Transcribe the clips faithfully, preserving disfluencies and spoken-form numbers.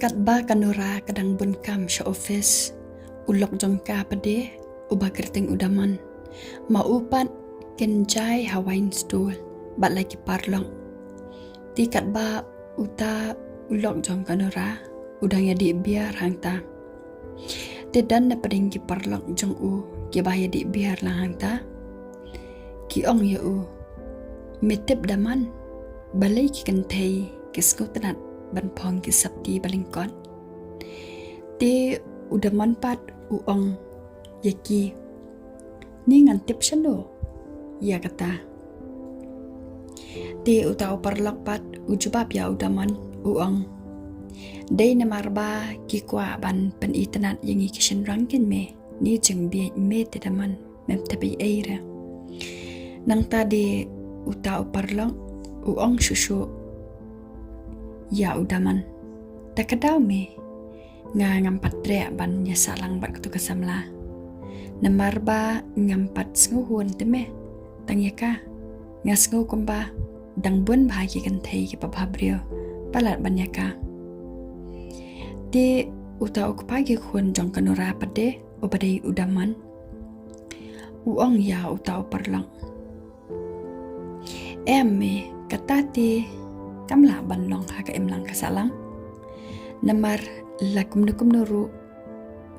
Katba ka Nora ka dang bun kam sha office, u lok jong ka pat de, uba kyrteng u Daman, ma u pat kynjai ha wine store bad la ki paralok. Te katba uta u lok jong ka Nora u dang ïadih beer hangta, te don na pdeng ki paralok jong u kiba ïadih beer lang hangta. Ki ong ïa u, me tip Daman, balei ki kynthei ki sngewtynnat ban phong ki sopti ba lyngkot? Te u Daman pat u ong ïa ki, ni ngan tip shano ïa kata? Te uta u paralok pat u jubab ïa u Daman, u ong, dei namar ba ki kwah ban pynitynnat ïa ngi ki shynrang kein me, ni jingbieit me te Daman, mem tip ei ei re. Nangta de uta u paralok u ong shuh shuh ïa u Daman, ta ka daw me, nga ngam pat treh ban ïasah lang bad katu ka samla, namar ba ngam pat sngewhun te me. Tang ïa ka, nga sngew kumba dang bun bha ki kynthei kiba bhabriew palat ban ïa ka. Te uta u kpa ki khun jong ka Nora pat de, uba dei u Daman, u ong ïa uta u paralok, em me, kata te kam lah ban long ha ka imlang ka sahlang, namar la kumno kumno ruh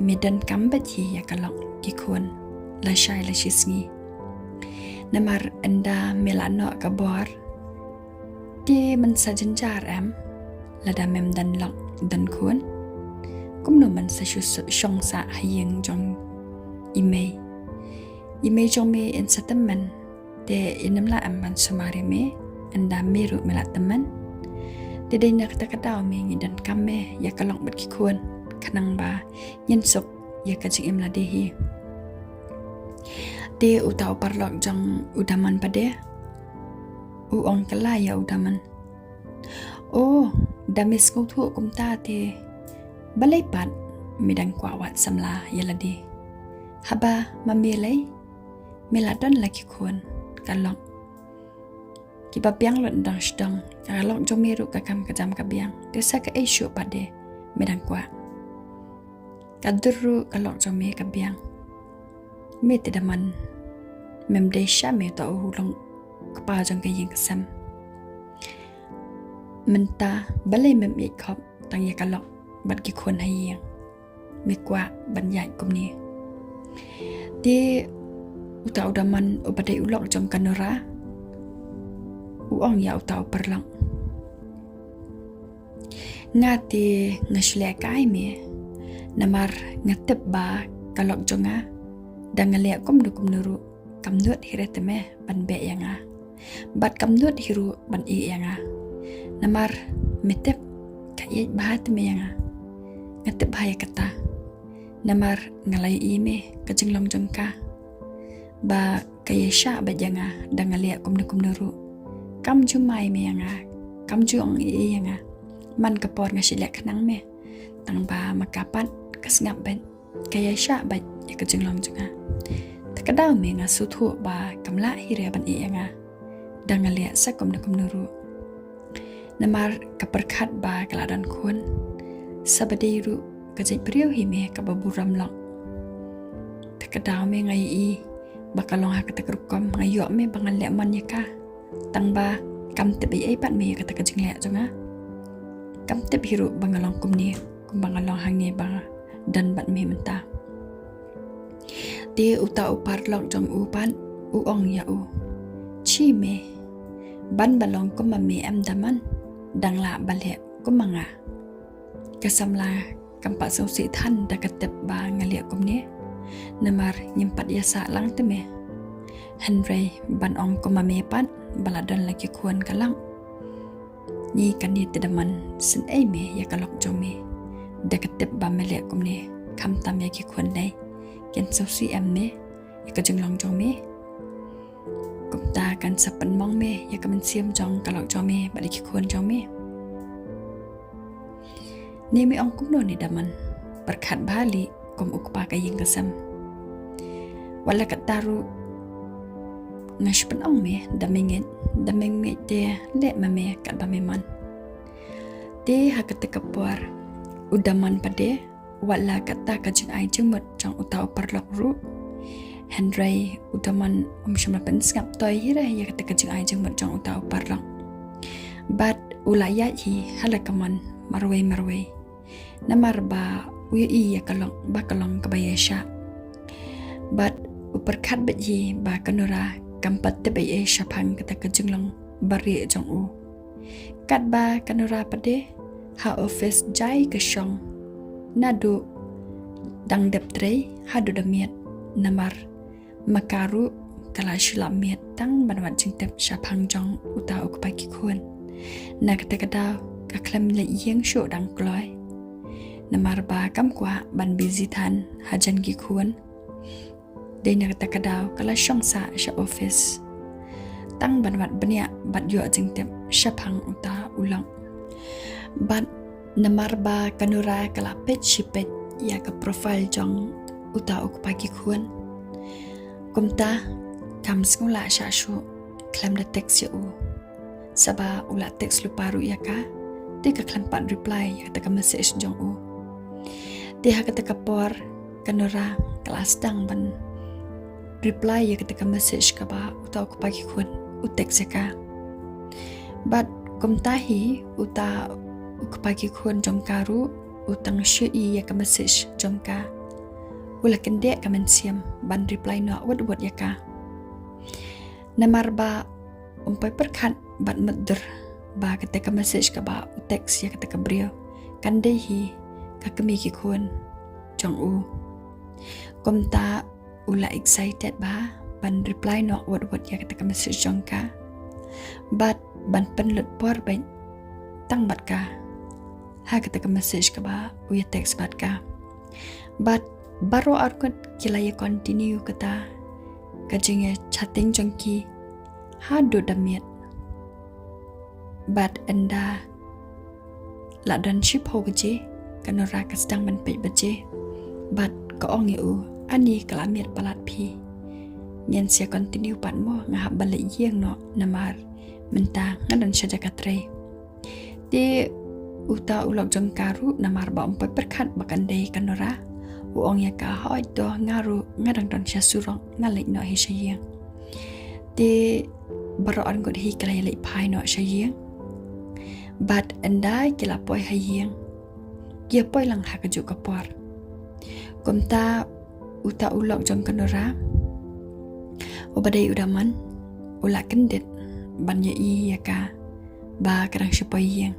me donkam beit hi ïa ka lok ki khun lashai lashisngi. Namar ynda me la noh ka bor, te men sa jynjar em, lada mem don lok don khun? Kumno men sa shu shong sah ha ïing jong i mei? I mei jong me in sa tymmen, te in ym lah em ban sumar ïa me, ynda me ruh me la tymmen. Te dei na kata ka daw me, ngi donkam me ïa ka lok bad ki khun, khnang ba ngin suk ïa ka jingim lade hi. Te uta u paralok jong u Daman pat de, u ong kylla ïa u Daman, o, da me sngewthuh kumta te balei pat me dang kwah wad samla ïa lade, haba ma me lei me la don la ki khun, ka lok kiba biang lut dang sdang, ka lok jong me ruh ka kam ka jam ka biang, te sa kaei shuh pat de me dang kwah? Ka dur ruh ka lok jong me ka biang. Me te Daman, mem dei sha me uta u long kpa jong ka ïing ka sem. Mynta balei mem ïeit khop tang ïa ka lok bad ki khun ha ïing? Me kwah ban ïaid kumne? Te uta u Daman uba dei u lok jong ka Nora u ong ïa uta u paralok, nga te nga shu leh kai me, namar nga tip ba ka lok jong nga, da nga leh kumno kumno ruh, kam nud hi re te me ban beh ïa nga, bad kam nud hi ruh ban ïeh ïa nga. Namar me tip, ka ïeit bha te me ïa nga. Nga tip bha ïa kata. Namar nga la ïohi me, ka jinglong jong ka, ba ka ïaishah beit ïa nga da nga leh kumno kumno ruh. Kam ju mai me ïa nga, kam ju ong ei ei ïa nga. Man ka por nga shu leh khnang me, tang ba ma ka pat ka sngap beit, ka ïaishah beit ïa ka jinglong jong nga. Ta ka daw me, nga sngewthuh ba kam lah hi re ban ïeh ïa nga da nga leh sa kumno kumno ruh. Namar ka pyrkhat ba ka la don khun, sa ba dei ruh ka jait briew hi me kaba burom lok. Ta ka daw me, nga ïohi ba ka long ha kata ka rukom, nga ïoh me ba ngan leh mon ïa ka. Tang ba kam tip ei ei pat me ïa kata ka jingleh jong nga. Kam tip hi ruh ba nga long kumne, kumba nga long hangne ba nga don bad me mynta. Te uta u paralok jong u pat u ong ïa u, shi me, ban ba long kum ma me em Daman, dang lah ba leh kum ma nga. Ka samla kam pat sngewsih than da ka tip ba nga leh kumne, namar ngim pat ïasah lang te me. Hynrei ban ong kum ma me pat ba la don la ki khun ka lok. Ngi kane te Daman, sngewsih ei me ïa ka lok jong me da ka tip ba me leh kumne, khamtam ïa ki khun lei, kin sngewsih em me ïa ka jinglong jong me? Kumta kan sa pynmong me ïa ka mynsiem jong ka lok jong me bad ïa ki khun jong me. Ne me ong kumno ne Daman, pyrkhat bha lei kum u kpa ka ïing ka sem. Wat la katta ruh nga shu pynong me, da me ngeit, da me ngeit te leh ma me katba me mon. Te ha kata ka por u Daman pat de, wat la kata ka jingai jingmut jong uta u paralok ruh, hynrei u Daman um shym la pynsngap toi hi re ïa kata ka jingai jingmut jong uta u paralok. Bad u la ïaid hi ha la ka mon marwei marwei, namar ba u ïohi ïa ka lok ba ka long kaba ïaishah. Bad u pyrkhat beit hi ba ka Nora kam pat tip ei ei shaphang kata ka jinglong barieh jong u. Katba ka Nora pat de, ha office jai ka shong naduh dang dep trei haduh da miet, namar ma ka ruh ka la shu lap miet tang ban wad jingtip shaphang jong uta u kpa ki khun. Na kata ka daw ka khlem leit ïing shuh dang kloi, namar ba kam kwah ban busy than hajan ki khun. Dei na kata ka daw ka la shong sah sha office tang ban wad bniah bad ïoh jingtip shaphang uta u lok. Bad namar ba ka Nora ka la peit shi peit ïa ka profile jong uta u kpa ki khun, kumta kam sngewlah shah shuh khlem da text ïa u. Saba u la text lypa ruh ïa ka, te ka khlem pat reply ïa kata ka message jong u. Te ha kata ka por ka Nora ka la sdang ban reply ïa kata ka message kaba uta u kpa ki khun u text ïa ka. Bad kumta hi uta u kpa ki khun jong ka ruh u tang shu ïohi ïa ka message jong ka, u la kyndit ka mynsiem ban reply noh wut wut ïa ka. Namar ba um poi pyrkhat bad mutdur ba kata ka message kaba u text ïa kata ka briew kan dei hi ka kmie ki khun jong u. Kumta u la excited bha ban reply noh wut wut ïa kata ka message jong ka, bad ban pynlut por beit tang bad ka ha kata ka message kaba u ïa text bad ka. Bad baroh arngut ki la ïa continue kata ka jingïa chatting jong ki haduh da miet. Bad ynda la don shiphew baje, ka Nora ka sdang ban peit baje bad ka ong ïa u, ani ka la miet palat phi. Ngin sa continue pat mo, nga hap ban leit ïing noh namar mynta nga don sha jaka trei. Te uta u lok jong ka ruh namar ba um poi pyrkhat ba kan dei ka Nora, u ong ïa ka, hooid to, nga ruh nga dang don sha surok, nga leit noh hi sha ïing. Te baroh arngut hi ki la ïa leit phai noh sha ïing. Bad ynda ki la poi ha ïing, ki ïa poi lang ha kajuh ka por. Kumta uta u lok jong ka Nora uba dei u Daman u la kyndit ban ïohi ïa ka ba ka dang shu poi ïing.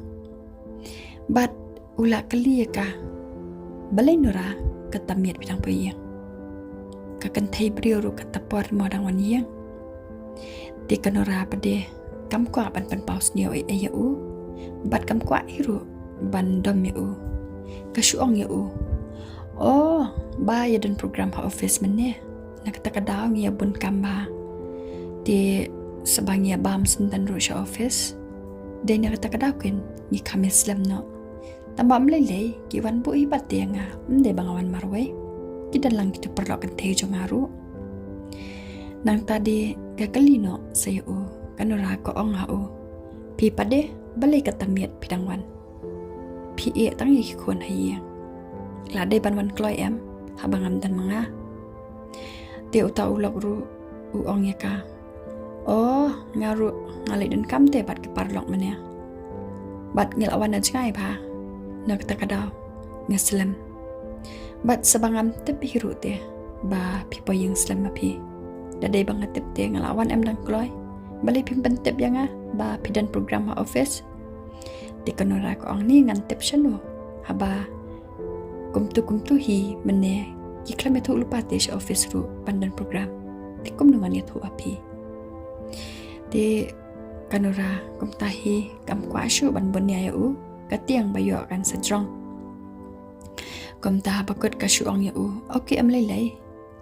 Bad u la kylli ïa ka, balei Nora kata miet phi dang poi ïing? Ka kynthei briew ruh kata por mo dang wan ïing. Te ka Nora pat de kam kwah ban pynpaw sniew ei ei ïa u, bad kam kwah hi ruh ban dom ïa u. Ka shu ong ïa u, oh, ba ïa don program ha office mynne, na kata ka daw ngi ïa bun kam bha. Te saba ngi ïa bam syndon ruh sha office, dei na kata ka daw kin ngi kham ïa slem noh. Tangba ym lei lei, ki wan buh hi pat te ïa nga, ym dei ba nga wan marwei. Ki don lang kito paralok kynthei jong nga ruh. Nangta de ka kylli noh sa ïa u, ka Nora ka ong ha u, phi pat de, balei kata miet phi dang wan? Phi ïeh tang ïa ki khun ha ïing. La dei ban wan kloi em haba ngam don ma nga? Te uta u lok ruh u ong ïa ka, oh, nga ruh nga leit donkam te bad ki paralok mynne. Bad ngi la wan na jngai bha, na kata ka daw nga slem. Bad saba ngam tip hi ruh te ba phi poi ïing slem ma phi. Da dei ba nga tip te nga la wan em dang kloi. Balei phim pyntip ïa nga ba phi don program ha office? Te ka Nora ka ong, ni ngan tip shano haba kumtu kumtu hi mynne ki khlem ïathuh lypa te sha office ruh ban don program. Te kumno ngan ïathuh ha phi? Te ka Nora kumta hi kam kwah shuh ban bun ïa u, ka tieng ba ïoh kan sa jrong. Kumta haba kut ka shu ong ïa u, okay, ym lei lei,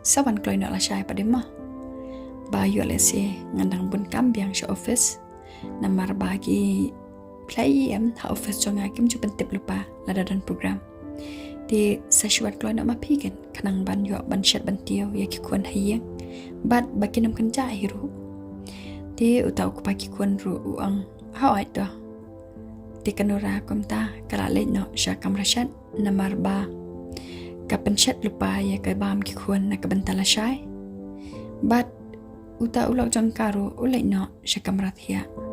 sa wan kloi noh lashai pat de mo. Ba ïoh lehse ngan dang bun kam biang sha office. Namar ba ki phlei em ha office jong nga kim ju pyntip lypa lada don program. Te sa shu wan kloi noh ma phi ken, khnang ban ïoh ban shet ban tiew ïa ki khun ha ïing. Bad ba kin ym kynjah hi ruh. Te uta u kpa ki khun ruh u ong, hooid to. Te ka Nora kumta ka la leit noh sha kamra shet namar ba ka pynshet lypa ïa ka bam ki khun na ka bynta lashai. Bad uta u lok jong ka ruh u leit noh sha kamra thiah.